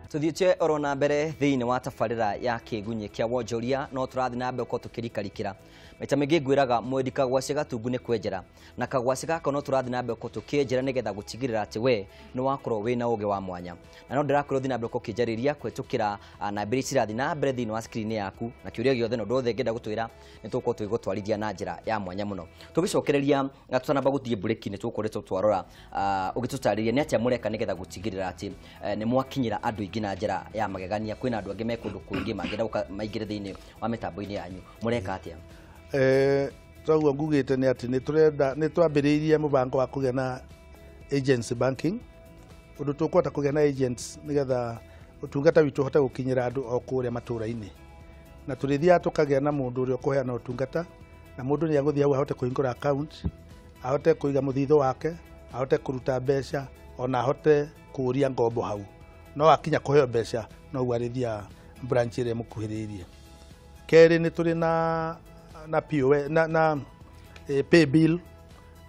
Tuthiĩte oro na mbere thĩinĩ wa tabarĩra ya kĩgunyĩ kĩa wonjoria no tũrathiĩ na mbere gũkorwo tũkĩrikarikĩra maita maingĩ ngwĩraga mwendi kagwacĩ gatungu nĩ kwenjera na kagwacĩ gaka no tũrathiĩ na mbere gũkorwo tũkĩenjera nĩgetha gũtigĩrĩra atĩ we nĩ wakorwo wĩna ũgĩ wa mwanya na no ndĩrakorwo thiĩ na mbere gũkorwo ũkĩnjarĩria kũhetũkĩra namba iria cirathiĩ na mbere thĩinĩ wa screen yaku na kĩũria gĩothe na ũndũ wothe ũngĩenda gũtwĩra nĩ tũgũkorwo tũgĩgũtwarithia na njĩra ya mwanya mũno. Tũgĩcokereria tũtanamba gũthiĩ break nĩ tũkoretwo twarora ũgĩtũtarĩria nĩ atĩa mũreka nĩgetha gũtigĩrĩra atĩ nĩ mwakinyĩra andũ aingĩ na njĩra ya magegania. Kwĩna andũ angĩ me kũndũ kũingĩ mangĩenda gũka maingĩre thĩinĩ wa mĩtambo-inĩ yanyu, mũreka atĩa? Toguo ngugĩte nĩ atĩ nĩ tũrenda nĩ twambĩrĩirie mũbango wa kũgĩa na agency banking, ũndũ tũkũhota kũgĩa na agents nĩgetha ũtungata witũ ũhote gũkinyĩra andũ o kũrĩa matũra-inĩ, na tũrĩthiaga tũkagĩa na mũndũ ũrĩa ũkũheana ũtungata, na mũndũ nĩ agũthiĩ hau ahote kũhingũra account, ahote kũiga mũthithũ wake, ahote kũruta mbeca, ona ahote kũũria ngombo hau. No akinya kũheo mbeca noguo arĩthiaga branch ĩrĩa ĩmũkuhĩrĩirie. Kerĩ nĩ tũrĩ na POS na pay bill,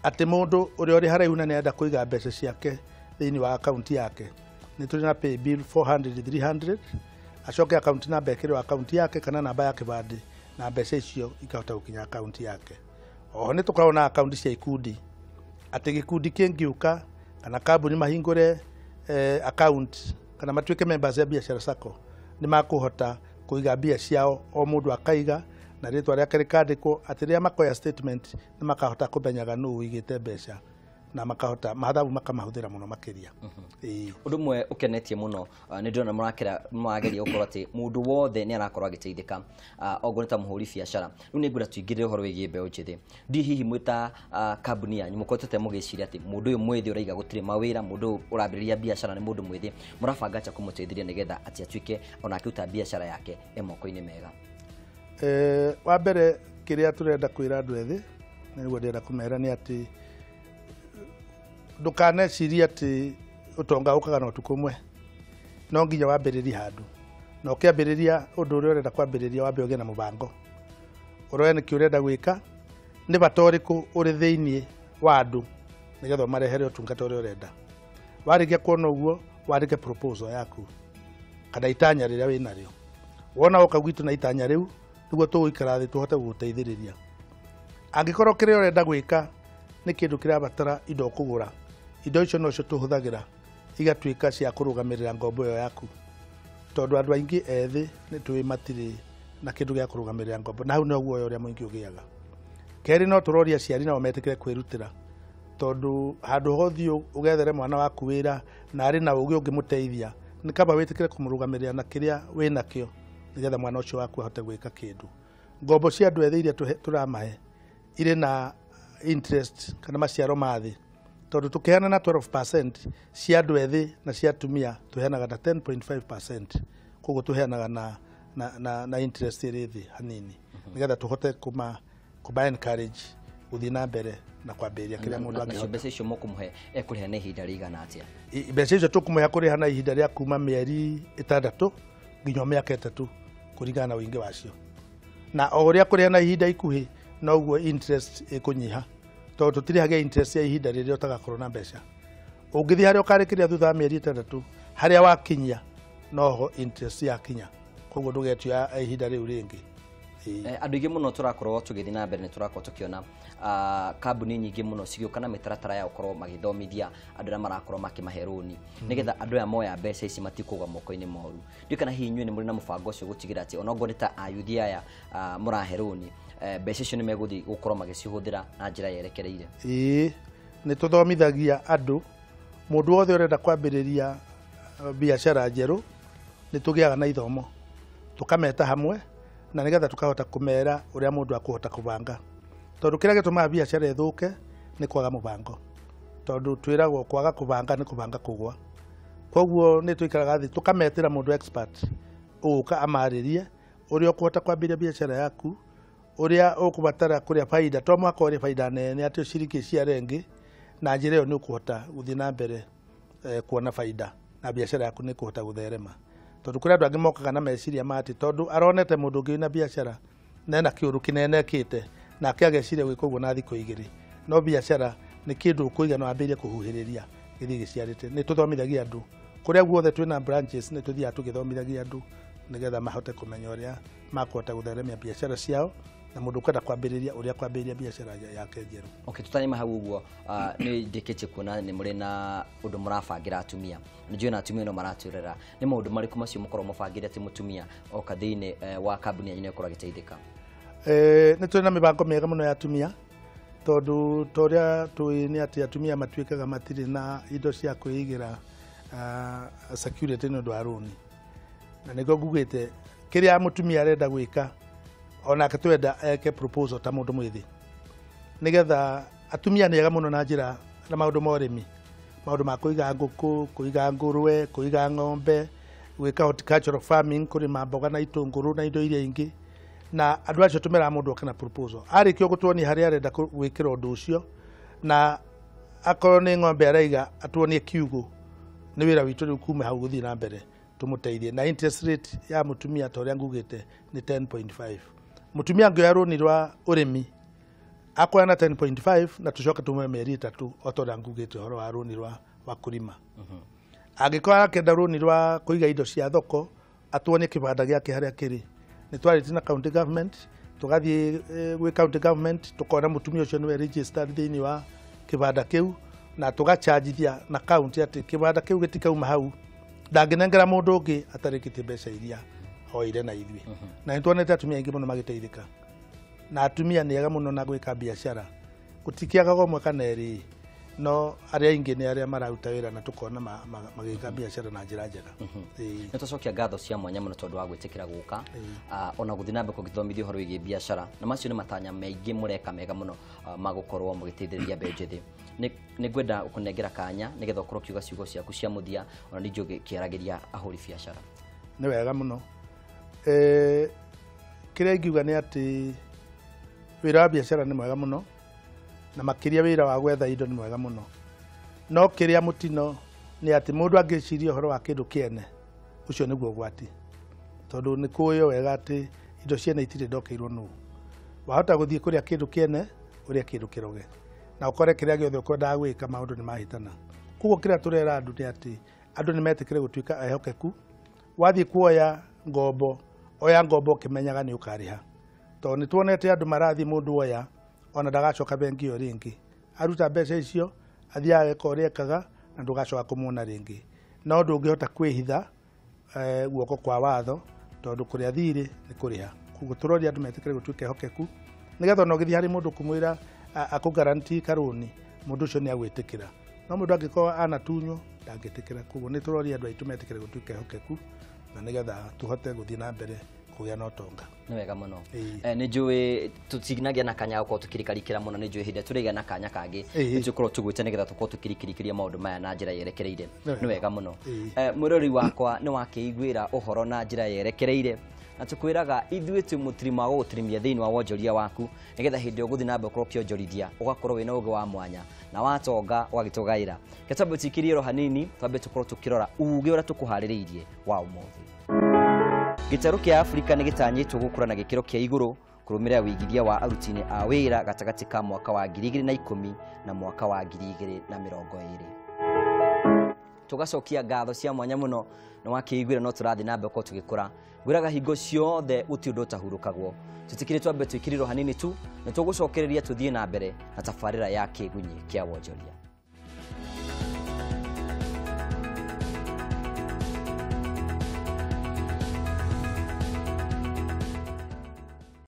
atĩ mũndũ ũrĩa ũrĩ haraihu na nĩarenda kũiga mbeca ciake thĩinĩ wa akaunti yake, nĩ tũrĩ na pay bill 400 300, acoke akaunti namba ĩkĩrwo akaunti yake kana namba ya kĩbandĩ, na mbeca icio ikahota gũkinya akaunti yake. Oho nĩ tũkoragwo na akaunti cia ikundi, atĩ gĩkundi kĩngĩũka kana kambuni mahingũre account kana matuĩke members ya Biashara Sacco, nĩ makũhota kũiga mbia ciao, o mũndũ akaiga na rĩtwa rĩake rĩkandĩkwo, atĩ rĩrĩa makoya statement nĩ makahota kũmenyaga nũ ũigĩte mbeca na makahota mathabu makamahũthĩra mũno makĩria. Ĩĩ. Ũndũ ũmwe ũkenetie mũno, nĩ ndĩrona mũrakĩra mũrageria gũkorwo atĩ mũndũ wothe nĩ arakorwo agĩteithĩka, okorwo nĩ ta mũhũri biacara. Rĩu nĩ ngwenda tũingĩrĩre ũhoro wĩgiĩ mbeũ njĩthĩ. Ndi hihi mwĩ ta kambuni yanyu mũkoretwo mũgĩciria atĩ mũndũ ũyũ mwĩthĩ ũraiga gũtirĩ mawĩra, mũndũ ũyũ ũrambĩrĩria biacara nĩ mũndũ mwĩthĩ, mũrabanga atĩa kũmũteithĩrĩria nĩgetha atĩ atuĩke ona akĩruta biacara yake e moko-inĩ mega? Wa mbere kĩrĩa tũrenda kwĩra andũ ethĩ na nĩguo ndĩrenda kũmera nĩ atĩ ndũkanecirie atĩ ũtonga ũkaga na ũtukũ ũmwe, no nginya wambĩrĩrie handũ, na ũkĩambĩrĩria ũndũ ũrĩa ũrenda kwambĩrĩria wambe ũgĩe na mũbango, ũrore nĩkĩ ũrenda gwĩka, nĩ bata ũrĩkũ ũrĩ thĩiniĩ wa andũ nĩgetha ũmarehere ũtungata ũrĩa ũrenda. Warĩkia kuona ũguo, wandĩke proposal yaku kana itanya rĩrĩa wĩnarĩo. Wona woka gwitũ na itanya rĩu, nĩguo tũgũikara thĩ tũhote gũgũteithĩrĩria. Angĩkorwo kĩrĩa ũrenda gwĩka nĩ kĩndũ kĩrabatara indo ũkũgũra, indo icio nocio tũhũthagĩra igatuĩka cia kũrũgamĩrĩra ngombo ĩyo yaku, tondũ andũ aingĩ ethĩ nĩ tũĩ matirĩ na kĩndũ gĩa kũrũgamĩrĩra ngombo, na hau no guoya ũrĩa mũingĩ ũgĩaga. Kerĩ, no tũroria aciari nao metĩkĩre kwĩrutĩra, tondũ handũ ha ũthiĩ ũgethere mwana waku wĩra na arĩ na ũgĩ ũngĩmũteithia, nĩ kaba wĩtĩkĩre kũmũrũgamĩrĩra na kĩrĩa wĩnakĩo nĩgetha mwana ũcio waku ahote gwĩka kĩndũ. Ngombo cia andũ ethĩ iria tũramahe irĩ na interest kana maciaro ma thĩ, tondũ tũkĩheana na 12% cia andũ ethĩ, na cia atumia tũheanaga na 10.5%. Koguo tũheanaga na interest ĩrĩ thĩ hanini nĩgetha tũhote kũma encourage gũthiĩ na mbere na kwambĩrĩria kĩrĩa mũndũ Nacio angĩhota. Mbeca icio mũkũmũhe ekũrĩha na ihinda rĩigana atĩa? Mbeca icio tũkũmũhe kũrĩha na ihinda rĩa kuma mĩeri 6 nginya mĩaka 3 kũringana na ũingĩ wacio, na o ũrĩa kũrĩha na ihinda ikuhĩ noguo interest ĩkũnyiha, tondũ tũtirĩhagia interest ya ihinda rĩrĩa ũtagakorwo na mbeca. Ũngĩthiĩ harĩa ũkarĩkĩria thutha wa mĩeri 6, harĩa wakinyia noho interest yakinya, koguo ndũgetio ya ihinda rĩu rĩngĩ. Ĩĩ. Andũ aingĩ mũno tũrakorwo tũgĩthiĩ na mbere nĩ tũrakorwo tũkĩona kambuni nyingĩ mũno cigĩũka na mĩtaratara ya gũkorwo magĩthomithia andũ arĩa marakorwo makĩmahe rũni nĩgetha andũ aya moya mbeca ici matikũgwa moko-inĩ moru. Ndiũĩ kana hihi inyuĩ nĩ mũrĩ na mũbango ũcio gũtigĩrĩra atĩ onokorwo nĩ ta ayuthi aya mũrahe rũni, mbeca icio nĩ megũthiĩ gũkorwo magĩcihũthĩra na njĩra yerekereire? Ĩĩ, nĩ tũthomithagia andũ. Mũndũ wothe ũrenda kwambĩrĩria biacara njerũ, nĩ tũgĩaga na ithomo tũkameta hamwe na nĩgetha tũkahota kũmera ũrĩa mũndũ akũhota kũbanga, tondũ kĩrĩa gĩtũmaga biacara ĩthũke nĩ kwaga mũbango, tondũ twĩragwo kwaga kũbanga nĩ kũbanga kũgwa. Koguo nĩ tũikaraga thĩ tũkametĩra mũndũ expert ũgũka amarĩrie ũrĩa ũkũhota kwambĩrĩria biacara yaku, ũrĩa ũkũbatara kũrĩa baida, to mũhaka ũrĩe baida nene atĩ ũciringi ciara ĩngĩ, na njĩra ĩyo nĩ ũkũhota gũthiĩ na mbere kuona baida na biacara yaku nĩ ĩkũhota gũtherema, tondũ kũrĩ andũ angĩ mokaga na meciria ma atĩ tondũ aronete mũndũ ũngĩ wĩna biacara na ena kĩũndũ kĩnene ekĩte, nake ageciria gwĩka ũguo na thikũ 2. No biacara nĩ kĩndũ ũkũiga na wambĩrĩrie kũhuhĩrĩria gĩthiĩ gĩciarĩte. Nĩ tũthomithagia andũ. Kũrĩa guothe twĩna branches nĩ tũthiaga tũgĩthomithagia andũ nĩgetha mahote kũmenya ũrĩa makũhota gũtheremia biacara ciao na mũndũ ũkwenda kwambĩrĩria ũrĩa kwambĩrĩria biacara yake njerũ. Okay, tutanima hau ũguo, nĩ ndĩkĩtie kuona nĩ mũrĩ na ũndũ mũrabangĩra atumia. Nĩ njũĩ na atumia no maratwĩrora. Nĩ maũndũ marĩkũ macio mũkoragwo mũbangĩre atĩ mũtumia oka thĩinĩ wa kambuni yanyu nĩ akorwo agĩteithĩka? Nĩ tũrĩ na mĩbango mĩega mũno ya atumia tondũ ta ũrĩa tũĩ nĩ atĩ atumia matuĩkaga matirĩ na indo cia kwĩigĩra security nĩ ũndũ wa rũni. Na nĩguo ngugĩte kĩrĩa mũtumia arenda gwĩka onake twenda eke proposal ta mũndũ mwĩthĩ nĩgetha atumia nĩ ega mũno na njĩra na maũndũ ma ũrĩmi, maũndũ ma kũiga ngũkũ, kũiga ngũrwe, kũiga ng'ombe, gwĩka horticultural farming, kũrĩma mboga na itũngũrũ na indo iria ingĩ. Na andũ acio tũmeraga mũndũ oke na proposal arĩkia gũtuonia harĩa arenda gwĩkĩra ũndũ ũcio, na akorwo nĩ ng'ombe araiga atuonie kiugũ. Nĩ wĩra witũ rĩu kuma hau gũthiĩ na mbere tũmũteithie. Na interest rate ya mũtumia ta ũrĩa ngugĩte nĩ 10.5. Mũtumia angĩoya rũni rwa ũrĩmi akoya na 10.5 na tũcoke tũmũhe mĩeri 3 o ta ũrĩa ngugĩte ũhoro wa rũni rwa kũrĩma. Angĩkorwo arakĩenda rũni rwa kũiga indo cia thoko atuonie kĩbanda gĩake harĩa kĩrĩ. Nĩ twarĩtie na county government, tũgathiĩ gwĩ county government tũkona mũtumia ũcio nĩwe registered thĩinĩ wa kĩbanda kĩu, na tũgachanjithia na county atĩ kĩbanda kĩu gĩtikauma hau, ndangĩnengera mũndũ ũngĩ atarĩkĩtie mbeca iria oire na ithuĩ. Na nĩ tuonete atumia aingĩ mũno magĩteithĩka, na atumia nĩ ega mũno na gwĩka biacara, gũtikĩagaga ũmwe kana erĩ, no arĩa aingĩ nĩ arĩa mararuta wĩra na tũkona magĩka biacara na njĩra njega. Nĩ tũcokia ngatho cia mwanya mũno tondũ wa gwĩtĩkĩra gũka ona gũthiĩ na mbere kũgĩthomithia ũhoro wĩgiĩ biacara, na macio nĩ matanya maingĩ mũreka mega mũno ma gũkorwo mũgĩteithĩrĩria mbeũ njĩthĩ. Nĩ ngwenda gũkũnengera kanya nĩgetha ũkorwo ũkiuga ciugo ciaku cia mũthia ona ningĩ ũgĩkĩaragĩria ahũri biacara. Nĩ wega mũno. Kĩrĩa ingiuga nĩ atĩ wĩra wa biacara nĩ mwega mũno, na makĩria wĩra wa gwetha indo nĩ mwega mũno. No kĩrĩa mũtino nĩ atĩ mũndũ angĩciria ũhoro wa kĩndũ kĩene, ũcio nĩguo ũgwati, tondũ nĩ kũĩo wega atĩ indo ciene itirĩ ndokeirwo nũũ. Wahota gũthiĩ kũrĩa kĩndũ kĩene, ũrĩe kĩndũ kĩroge, na ũkore kĩrĩa gĩothe ũkwendaga gwĩka maũndũ nĩ mahĩtana. Koguo kĩrĩa tũrera andũ nĩ atĩ andũ nĩ metĩkĩre gũtuĩka ehokeku. Wathiĩ kuoya ngombo, oya ngombo ũkĩmenyaga nĩ ũkarĩha, tondũ nĩ tuonete andũ marathiĩ mũndũ oya ona ndagacoka bengi ĩyo rĩngĩ, aruta mbeca icio athiaga ageka ũrĩa ekaga na ndũgacoka kũmuona rĩngĩ. No ndũngĩhota kwĩhitha guoko kwa watho tondũ kũrĩa thirĩ nĩ kũrĩha. Koguo tũroria andũ metĩkĩre gũtuĩka ehokeku nĩgetha ona ũgĩthiĩ harĩ mũndũ kũmwĩra akũ guarantee karũni, mũndũ ũcio nĩ agwĩtĩkĩra. No mũndũ angĩkorwo anatunywo ndangĩtĩkĩra. Koguo nĩ tũroria andũ aitũ metĩkĩre gũtuĩka ehokeku na nĩgetha tũhote gũthiĩ na mbere kũgĩa na ũtonga. Nĩ wega mũno. Nĩ njũĩ tũtinagĩa na kanya gũkorwo tũkĩrikarikĩra mũno, nĩ njũĩ hĩndĩ ĩrĩa tũrĩgĩa na kanya kangĩ nĩ tũkorwo tũgwĩte nĩgetha tũkorwo tũkĩrikĩrikĩria maũndũ maya na njĩra yerekereire. Nĩ wega mũno. Mwĩrori wakwa nĩ wakĩiguĩra ũhoro na njĩra yerekereire, na tũkwĩraga ithuĩ twĩ mũtirima wa gũgũtirimia thĩinĩ wa wonjoria waku nĩgetha hĩndĩ ĩyo ũgũthiĩ na mbere ũkorwo ũkĩonjorithia ũgakorwo wĩna ũgĩ wa mwanya na watonga ũgagĩtũgaĩra. Reke twambe tũikĩrie ro hanini, twambe tũkorwo tũkĩrora uge ũrĩa tũkũharĩrĩirie wa ũmũthĩ. Gĩtarũ kĩa Afrika nĩ gĩtanyĩtwo gũkũra na gĩkĩro kĩa igũrũ kũrũmĩrĩra wĩigithia wa aruti-inĩ a wĩra gatagatĩ ka mwaka wa 2010 na mwaka wa 2020. Tũgacokia ngatho cia mwanya mũno nĩ wakĩiguĩra no tũrathiĩ na mbere gũkorwo tũgĩkũra. Ngwĩraga hingo ciothe gũtirĩ ũndũ ũtahurũkagwo. Tũtikĩrĩ twambe twĩkĩrĩrwo hanini tu nĩ tũgũcokereria tũthiĩ na mbere na tabarĩra ya kĩgunyĩ kĩa wonjoria.